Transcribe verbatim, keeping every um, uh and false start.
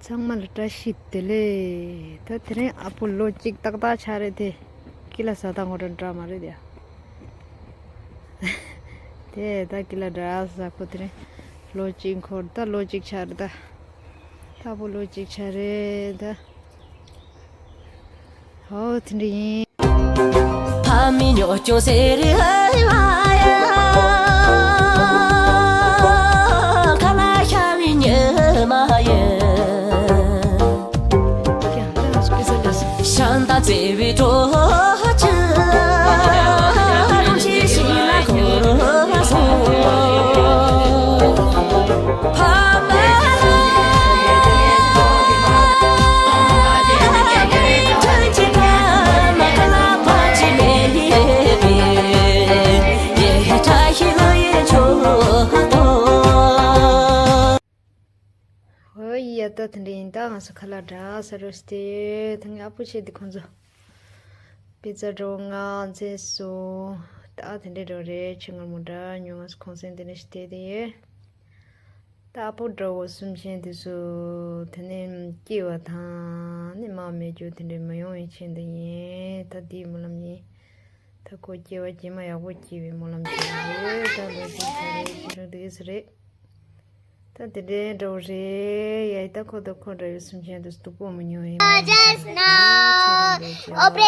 ཚང་མ་ལ་བཀྲ་ཤིས་བདེ་ལེགས། ད་དེ་རིང་ཨ་ཕོ་ལོ་གཅིག་ཏག་ཏག་ཆགས་རེད་དེ། ཀི་ལ་ཟ་ད་ངོ་འདྲ་འདྲ་མ་རེད་ཡ། དེ་ད་ཀི་ལ་འདྲ་ཟ་ཁོ་དེ་རིང་ལོ་གཅིག་འཁོར་ད་ལོ་གཅིག་ཆགས་རེད་ད། ད་ཨ་ཕོ་ལོ་གཅིག་ཆགས་རེད་ད། ཧོ་དེ་འདྲ་ཡིན། ཕ་མི་ཉོ་ཅུང་ཟེར་ཧ་ཡ། ཁ་ལ་ཤ་བའི་ཉི་མ་ཡོད། ཤང་དང་བརྩེ་བའི་གྲོགས་ཆུ། རང་ཞིག་ཤི་ལ་འཁོར་སོང་། ཧོ་ཡ། ད་དེ་འདྲ་ཡིན། ད་ང་ཚོ་ཁ་ལག་འདྲ་ཟ་རོགས་ཞེས་ཏེ། ད་ངའི་ཨ་ཕོ་ཆེ་འདི་ཁོང་ཚོ་པི་ཙ་འདྲ་བོ་ང་འཚོལ་སོང་། ད་དེ་འདྲ་འདྲ་བོ་རེད། ཆུ་མངར་མོ་འདྲ་ཉོ། ང་ཚོ་གུང་སེང་དེ་འདྲ་ཞིག་བལྟས་ཏེ་ཡོད། ད་ཨ་ཕོ་འདྲ་བོ་གསུམ་ཆེན་དེ་ཚོ་དེ་ནས་སྐྱེས་པ་དང་ནི་མ་མེད་རྒྱུ་དེ་འདྲ་མི་ཡོང་བའི་ཆེད་དུ་ཡིན། ད་དེའི་སྨོན་ལམ་ཡིན། ད་ཁོ་སྐྱེ་བ་རྗེས་མ་ཡག་པོ་སྐྱེ་བའི་སྨོན་ལམ་བྱེད་ཀྱི་ཡོད། ད་ལོ་རྒྱུས་ཚོ་རེད། ཅི་རུང་དེ་ཚོ་རེད། ད་དེ་འདྲའི་འདྲ་བོ་རེད་ཡ། ད་ཁོ་ད་ཁོ་འདྲ་བོ་གསུམ་ཆེན་དེ་ཚོ་སྡུག་པོ་མི་ཉོ་ཡིན། Just now, open